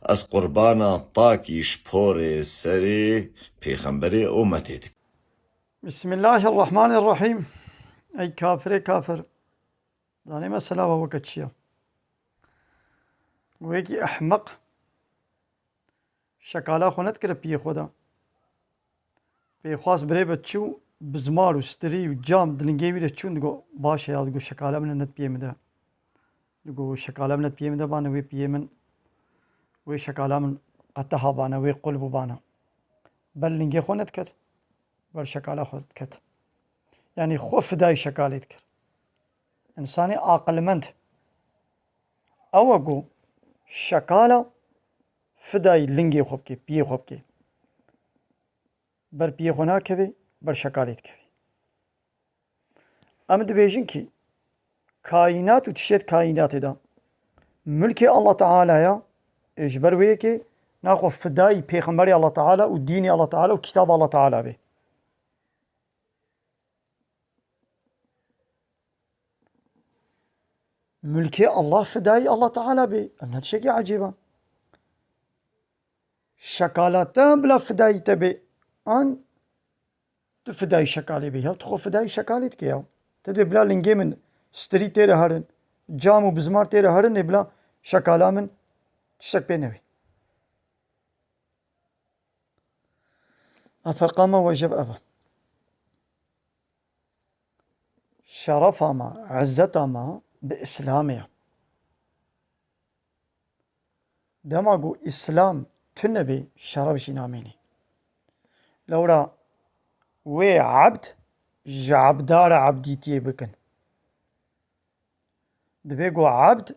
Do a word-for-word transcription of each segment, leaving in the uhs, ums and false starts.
Ez qurbana takî ji porê serê pêxemberê ûmetê dikim. Bismillahirrahmanirrahîm. Ey kafirê kafir. Zanê mesela we weke çi ye? Wekî ehmeq şekala xwe nedikire piyê xwe de. Pê xwast birê be çû bizmar û stirî û cam di lingê wî de çûn digo, baş e ya, digo şekala min net piyê min de. Digo şekala min net piyê min de bane wê piyê min, wê şekala min qeteha bane, wê qul bû bane. Ber lingê xwe nediket, ber şekala xwe diket. Yanî xwe fidayî şekalê dikir. Însanê aqilmend ew e ku şekala fidayî lingê xwe bike, piyê xwe bike. Ber piyê xwe nakeve, ber şekalê dikeve. Em dibêjin kî kaînat û tiştê di kaînatê de mulkê Allah Teala ya, ê ji ber wê yekê naxwe fidayî pêxemberê Allah Teala û dînê Allah Teala û kitaba Allah Teala bê. Mulkê Allah fidayî Allah Teala bê. Ev ne tiştekî ecêb e. Şekala te bila fidayî te bê. An tu fidayî şekalê bê. Ya tu xwe fidayî şekalê dike ya. Te dibê bila lingê min stirî têre herin, cam û bizmar têre herin, ê bila şekala min tiştek pê newê. Ev ferqa me wecib ev e. Şerefa me, izzeta me bi Îslamê ye. Dema ku Îslam tune bê, şeref jî namênê. Lewra wê ebd ji ebdara ebdîtiyê bikin. Divê ku ebd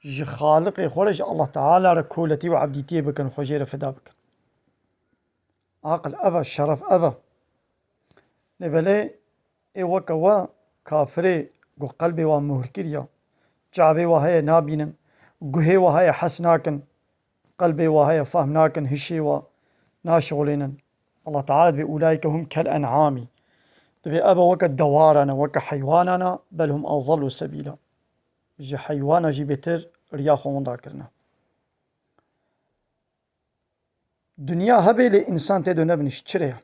ji Xaliqê xwe re, ji Allah Teala re koletî û ebdîtiyê bikin, xwe jê re fida bikin. Aqil ev e, şeref ev e. Lê belê ê weke we kafirê ku qelbê we muhr kiriye, çavê we heye nabînin, guhê we heye hes nakin, qelbê we heye fehm nakin, hişê we naşixulênin. Allah Teala dibê, "Ulaîke hum kel en'amî." Dibê ev weke dewara ne, weke heywana ne, "Bel hum adallu sebîla." Ji heywana jî bêtir riya xwe winda kirine. Dinya hebe lê însan tê de nebin, ji çi rê ye?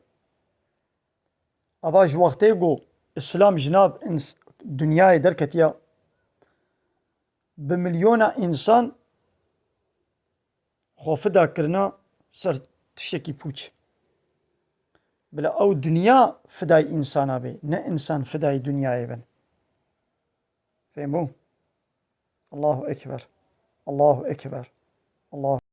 Ava ji wextê ku Îslam ji nav ins-, dinyayê derketiye, bi milyona însan xwe fida kirina ser tiştekî pûç. Bila ew dinya fidayî însana bê, ne însan fidayî dinyayê bin. Fêm bû? Allahu Ekber. Allahu Ekber. Allahu